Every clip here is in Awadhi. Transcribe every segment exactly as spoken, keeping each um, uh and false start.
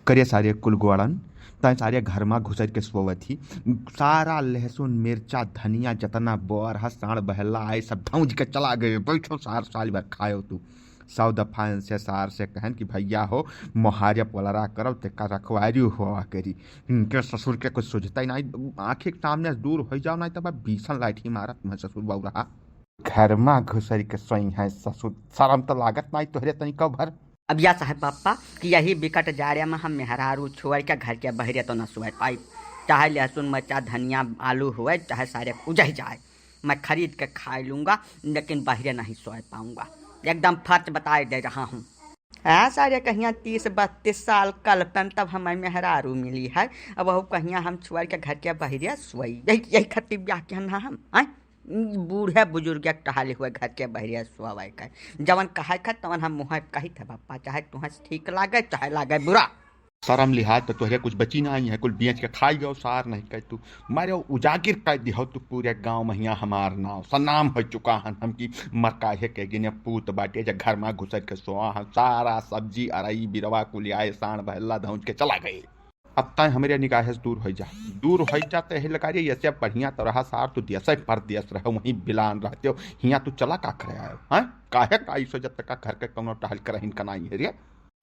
करे सारे कुल गोड़न, तैं सारे घर मा घुसर के सोवत ही। सारा लहसुन, मिर्चा, धनिया, जतना बोर ह, साँड़ बहला आए, सब धौंज के चला गए। बैठो सार, साल भर खायो तू। सौ दफा इनसे सार से कहन कि भैया हो, मोहारे पोलरा करब, तेका रखवारी हुआ करी। इनके ससुर के कुछ सुझता ही नहीं, आँखी के सामने से दूर हो जाओ, नहीं तब बीसन लाठी मारत मैं ससुर बउरहा। घर मा घुसर के सोई है ससुर, शरम तो लागत नहीं तोहरे तनिको भर। अब या साहेब बापा कि यही बिकट जाड़े मा हम मेहरारू छोड़ के घर के बहरे तो न सोए पाई। चाहे लहसुन, मिर्चा, धनिया, आलू हुए, चाहे सारे उजह जाए, मैं खरीद के खा लूँगा, लेकिन बहरे नहीं सोए पाऊँगा। एकदम फर्ज बताए दे रहा हूँ। हाँ, सारे कहिया तीस बत्तीस साल कल्पन तब हमें मेहरारू मिली है। अब वहू कहिया हम छोड़ के घर के बहरे सोई। यही, यही खातिर ब्याह के हम, हम, हैं? बूढ़े बुजुर्ग के टहले हुए घर के बहरे सोवे के। जवन कहे के तवन हम मुँह कही थे बापा, चाहे तुहें ठीक लागे, चाहे लागे बुरा। शरम लिहाज तो तोहरे कुछ बची नहीं है, कुल बेच के खाई गयो सार नहीं कह तू। मारे उजागिर कर दिहो तू पूरे गाँव महिया हमार नाव। सनाम हो चुका हन हम कि मर काहे के गिने पूत बाटे जे घर मा घुसर के सोआ हन। सारा सब्जी, अरई, बिरवा कुल आए, साँड़ बहला धौंज के चला गए। अब तैं हमरे निगाहे से दूर होइ जा, दूर होइ जा, तैं लगा रे, ऐसे बढ़िया तो रहा सार, तू देश परदेश रहे, वहीं बिलान रहते हो, हियाँ तू चला का करे आयो, हैं? काहे का ई सोचत का घर के कौनो टहल करहिन का नाई है रे?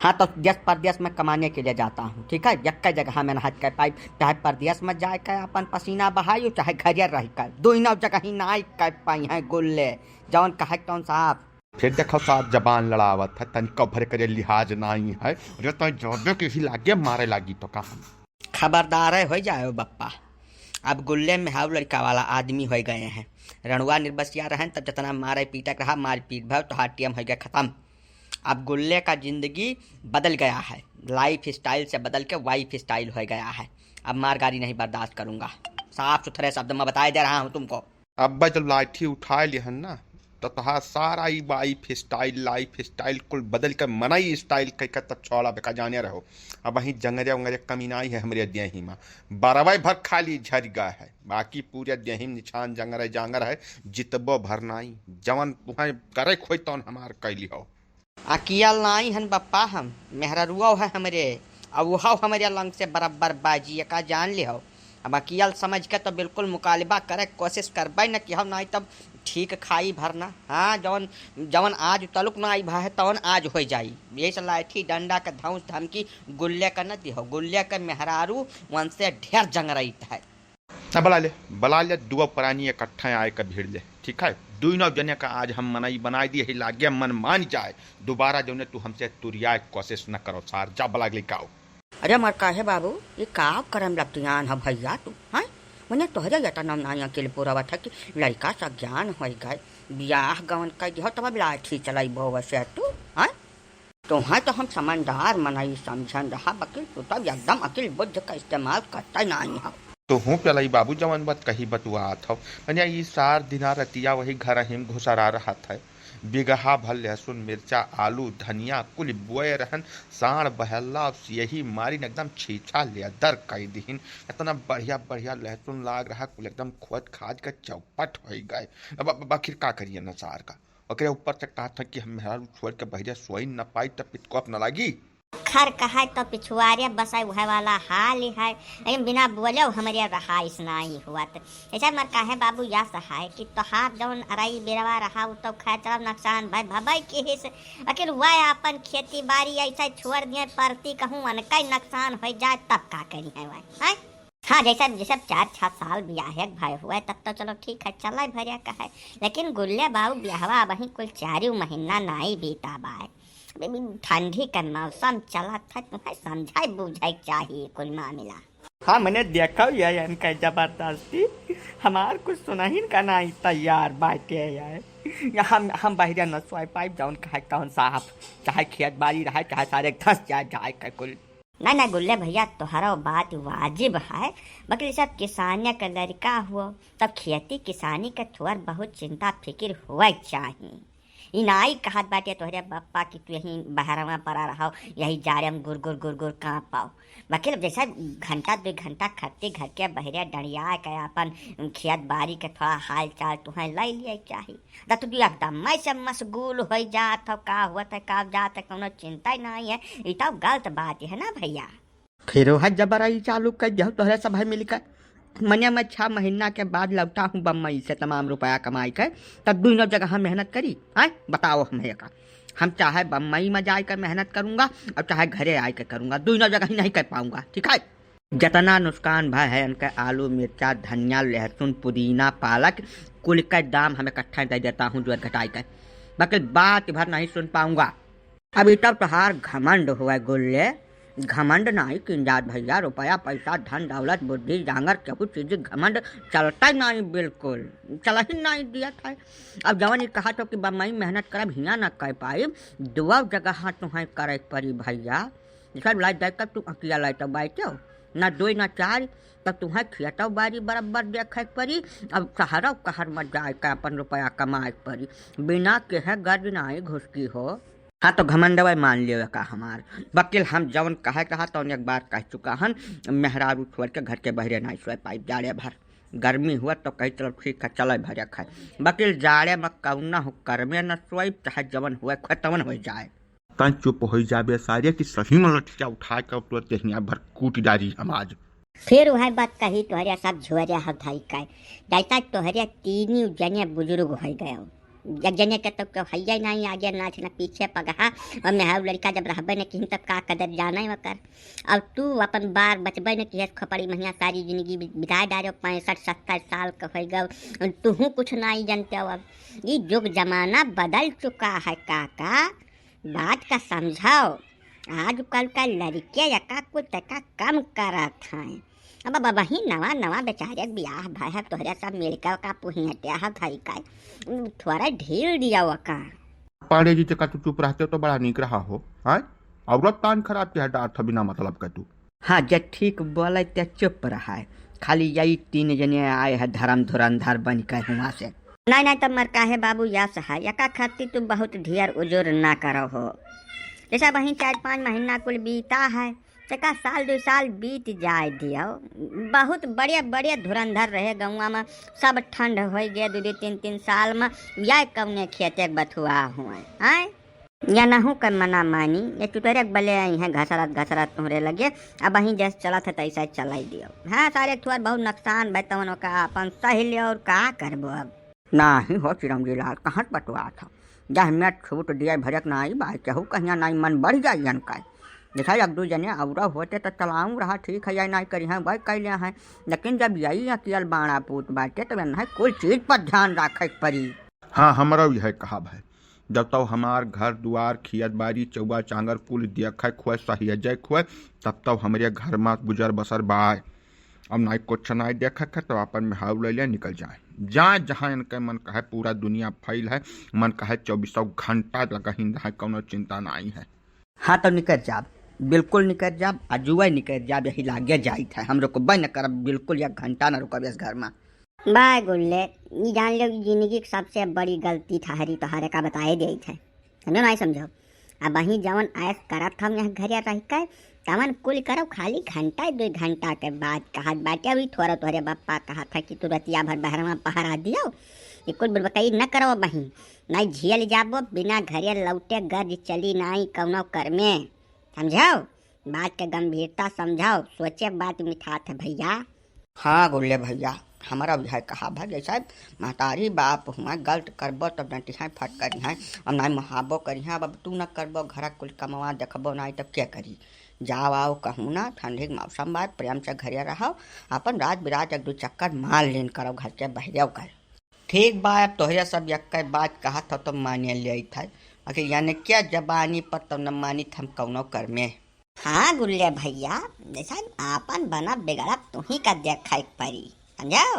हाँ, तो देश परदेश में कमाने के लिए जाता हूँ, ठीक है? यक्के जगह में ना हट कर पाई, चाहे परदेश में जाए के अपन पसीना बहाई, चाहे घरे रह कर, दोनों जगह ही ना कर पाई हैं गुल्ले, जौन कहे तौन साफ। फिर देखो सार जबान लड़ावत है, तनिको भर करे लिहाज नाई है। अरे तैं जबे के ही लागे मारे लागी तो का हम। खबरदार है हो जाओ बप्पा। अब गुल्ले में हाउ लड़का वाला आदमी हो गए हैं। रणुआ निर्बसिया रहन तब जितना मारे पीटक रहा, मार पीट भव तो हार टीएम हो गया खत्म। अब गुल्ले का जिंदगी बदल गया है, लाइफ स्टाइल से बदल के वाइफ स्टाइल हो गया है। अब मार गारी नहीं बर्दाश्त करूँगा, साफ सुथरे शब्द में बताए दे रहा हूँ तुमको। अब्बा जब लाठी उठाए लिहन ना, तो तहार सारा ई वाइफ स्टाइल, लाइफ स्टाइल कुल बदल के मनई स्टाइल कह के तब छोड़ा बेका जाने रहो। अब वहीं जंगरे उंगरे कमी नाई है हमरे देही मा। बरवे भर खाली झरिगा है, बाकी पूरे देही में निछान जंगरे जांगर है, जितबो भर नाई। जवन तुहें करे खोई तवन हमार कैली हो। अकियल नाई हन बप्पा हम, मेहररुआ है हमरे, अब उहव हमरे लंग से बराबर बाजी, एका जान लिहव। अब अकियल समझ के तो बिल्कुल मुकालिबा करे के कोशिश करबे न किहव, नाई तब ठीक खाई भरना। हाँ, जवन, जवन आज तलुक नाई भा है, तवन आज हो जाई। यही से लाठी डंडा के धौंस धमकी गुल्ले के न दिहव, गुल्ले के मेहरारू उनसे ढेर जंगरइत है। ना, बुला ले, बुला ले, दुआ प्राणी इकट्ठा आए के भीड़ ले, ठीक है? दुइनो जने का आज हम मनई बनाई दिए ही, लागे मन मान जाए, दोबारा जौने तू हमसे तुरियाए कोशिश न करो सार, जा बुला ले गाओ। अरे मर काहे बाबू, ये का करम लपटियान है भैया तू, हैं? मने तोहरे यतना नाई अकिल पुरावत है कि लड़का सा ज्ञान होई गए, बियाह गवन कर दिहो तब लाठी चलाई बोवसे तू, हैं? तोहें तो हम समझदार मनई समझन रहा, बकिल तू तो एकदम अकिल बुद्धि का इस्तेमाल करता नाई हो। तोहूँ पेलई बाबू जवन बात कही बतुआत हो। मने ई सार दिना रतिया वही घरही में घुसरा रहत है। बिगहा भर लहसुन, मिर्चा, आलू, धनिया कुल बोए रहन, साँड़ बहला यही मारिन एकदम छीछा लेदर कई दिहिन। इतना बढ़िया बढ़िया लहसुन लाग रहा, कुल एकदम खोद खाद के चौपट होई गए। अब, अब आखिर का करिए न सार का? ओकरे ऊपर से कहत है कि हम मेहरारू छोड़ के बहरे सोई न पाई, तब पिचकोप न लागी। खर कहाय तो पिछुआरे बसाय, उहे वाला हाल है। लेकिन बिना बोले हमरे रहाइश नाई हुआ। तो ऐसा मर काहे बाबू या सहाय कि तोहार जौन अरई बिरवा रहा, उ तो खैर चलो नुकसान भाई भबई की हिस, लेकिन वह अपन खेती बाड़ी ऐसा छोड़ दिए, परती कहूँ उनका ही नुकसान हो जाए, तब का करी है वह, हैं? हाँ, जैसे, जैसे चार छह साल बियाहे के भय हुए, तब तो चलो ठीक है, चले भरे का है। लेकिन गुल्ले बाबू, बियाहवा अबहीं कुल चारिउ महीना नाई बीता बाय। अबे, अबे ठंडी के मौसम चलत है, तुम्हें समझाई बुझाई के चाहिए कुल मामला। हाँ, मने देखो ये इनका जबरदस्ती, हमार कुछ सुनहिन का नाई तैयार बाटे यार। या हम, हम बहिरा न सोए पाइब, जौन कहे तौन साहब, चाहे खेत बाड़ी रहे, चाहे सारे धस जाए, जाए के कुल। ना, ना, गुल्ले भैया, तोहरो बात वाजिब है, मगर सब किसाने के लड़का हुओ, तब खेती किसानी के थोड़ बहुत चिंता फिकिर हुए के चाही। ई नाई कहत बाटे तोहरे बप्पा कि तू यहीं बहरवा पड़ा रहो, यही जाड़े में गुर गुर गुर गुर काँप पाओ। बकिल जैसे घंटा दो घंटा खटते घर के बहरे डंडिया के अपन खेत बाड़ी के थोड़ा हाल चाल तुहें ले लिए के चाही। दा तू एकदम मैं से मशगूल हो जात हो, का हुआ था, का जात है, कोनो चिंता ही नहीं है। ई तो गलत बात है ना भैया। फिर वह जबरई चालू कर दिया तोहरे सब है मिलकर। मने मैं छह महीना के बाद लौटा हूँ बम्बई से तमाम रुपया कमाई के, तब दुइनो जगह हम मेहनत करी, हैं? बताओ हमें का। हम चाहे बम्बई में जाए के मेहनत करूँगा और चाहे घरे आए के करूँगा, दुइनो जगह ही नहीं कर पाऊँगा, ठीक है? जतना नुकसान भय है इनके आलू, मिर्चा, धनिया, लहसुन, पुदीना, पालक, कुल के दाम हम इकट्ठा दे देता हूँ जोड़ घटाई के, बाकी बात भर नहीं सुन पाऊँगा। अब ई तब तोहार घमंड हुआ गुल्ले, घमंड नाई किन जात भैया, रुपया पैसा धन दौलत बुद्धि जांगर केहू चीज घमंड चलता ही नाई, बिल्कुल चल ही नाई दिया था। अब जवन ई कहा तो कि बम्बई मेहनत करब हियाँ ना कर पाइब, दुआ जगह तुम्हें करे पड़ी भैया। सब लाई दे तब तू अकिया लाई तो बाइचो, ना दो ना चार, तब तुम्हें खेतौ बारी बराबर देखे पड़ी। अब शहरौ कहर मत जाए के अपन रुपया कमाए पड़ी, बिना केहे गर्ज नाई घुसकी हो। हाँ, तो घमंडवा मान लियो का हमार वकील, हम जवन कहे कहा तवन एक बार कह चुका हन, मेहरारू छोड़ के घर के बहरे नाई सोए पाइब जाड़े भर। गर्मी हुआ तो कही चलो ठीक है चले भरे खाए, वकील जाड़े में कौना हो कर्मे न सोइब, चाहे जवन हुए खोए तवन हो जाए। तैं चुप हो जाबे सारे कि सही में लठिया उठा के तो देहिया भर कूट डारी हम आज। फिर वह बात कही तोहरे सब झोरे हव धई के। जैसा तोहरे तीनी जने बुजुर्ग हो गए हो। एक जने के तो क्यों हैया नहीं आगे नाच न पीछे पगहा। और मेहरारू लड़का जब रहबे न किहिन तब का कदर जाने वकर। अब तू अपन बार बचबे न किहस खोपड़ी महिया सारी जिंदगी बि-, बिताए डारे पैंसठ सत्तर साल के हो गए। तुहू कुछ नहीं जानते हो अब। ये जुग जमाना बदल चुका है काका। बात का समझाओ, आजकल का लड़के यका कुछ तका कम करत हैं। अब, अब वही नवा नवा बेचारे के बियाह भय है, तोहरे सब मिलके का पुहियटिया है धई का, थोड़ा ढील दिया वका। पाड़े जी, तेका तू चुप रहते तो बड़ा नीक रहा हो, हैं? औरत तान खराब के हटा अर्थ बिना मतलब का तू। हाँ, जे ठीक बोले ते चुप रहा है। खाली यही तीन जने आए हैं धर्म धुरंधर बन के हुआ से। नहीं, नहीं, तब मर काहे बाबू, यस है, यका खातिर तू बहुत ढेर उजुर ना करो हो। जैसा वहीं चार पाँच महीना कुल बीता है, तेका साल दो साल बीत जाए दियो। बहुत बड़े बड़े धुरंधर रहे गौवा में, सब ठंड हो गए दो दो तीन तीन साल में, या कौने खेते के बथुआ हुए, हैं? या नहु के मना मानी, ये चुटरे के बले आई हैं घसरत घसरत तुहरे लगे, अब वहीं जैसे चलत है तैसे चलाई दियो। हाँ, सारे थोर बहुत नुकसान भाई तवन का अपन सही ले और का करबो अब। नाही हो चिरौंजी लाल, कहाँ बतुआ था? जह में छूट दिए भरक नाई बाई, केहू कहिया नाई मन बढ़ जाई इनका। जैसा एक दो जने और होते तो चलाऊं रहा, ठीक है, या नाई करी हैं, वही कैले हैं। लेकिन जब यही अकियल बाड़ा पूत बाटे, तो इन्हें कुल चीज पर ध्यान रखे के पड़ी। हाँ, हमरो यह कहा भाई, जब तक हमार घर दुआर, खियत बारी, चौबा चांगर कुल देखै खोए, सहियजै खोए, तब तक हमरे घर में गुजर बसर बाय। अब नाई कुछ नाई देखै है, तो अपन मेहाऊ ले ले निकल जाए। जाए जहाँ इनके मन कहे, पूरा दुनिया फैल है, मन कहे चौबीसों घंटा लगा हिंदा है, कौनो चिंता नाई है। हाँ, तो निकल जाब, बिल्कुल निकल जाब, अजुए निकल जाब, यही लागे जाइत है, हम रुकबे न करब, बिल्कुल एक घंटा न रुकब इस घर में। बाय गुल्ले, ई जान लो, ई जिंदगी के सबसे बड़ी गलती ठहरी तोहरे का बताए देइत है, समझो नाई समझो? अब वहीं जवन ऐश करत हम यहाँ घरे रह के, तवन कुल करो खाली घंटा दो घंटा के बाद कहत बाटे। अभी थोड़ा तोहरे बप्पा कहत है कि तू रतिया भर बहरवा पहरा दियो, ये कुल बुड़बकई न करो वहीं, नाई झेल जाबो, बिना घरे लौटे गर्ज चली नाई कौनो कर्मे, समझो? बात के गंभीरता समझो, सोचे बात मिठात है भैया। हाँ गुल्ले भैया, हमारा बुझाए कहा भाई, जैसा महतारी बाप हुआ गलत करबो तब डंटी हैं फट करी हैं, अब नाई मुहाबो करी हैं, अब, अब तू न करबो, घर कुल कमवा देखबो नाई तब क्या करी? जाओ आओ कहूँ ना, ठंडी के मौसम बा, प्रेम से घरे रहो, अपन रात बिरात एक दो चक्कर मार लेन करो घर के बहरे कर। ठीक बा, अब तोहरे सब यक्के बात कहत हो तो माने लेइत है, बाकी यानी क्या जबानी पर तो न मानित हम कौनो कर्मे। हाँ गुल्ले भैया, जैसा आपन बनब बिगड़ब तुही का देखे के परी, समझो?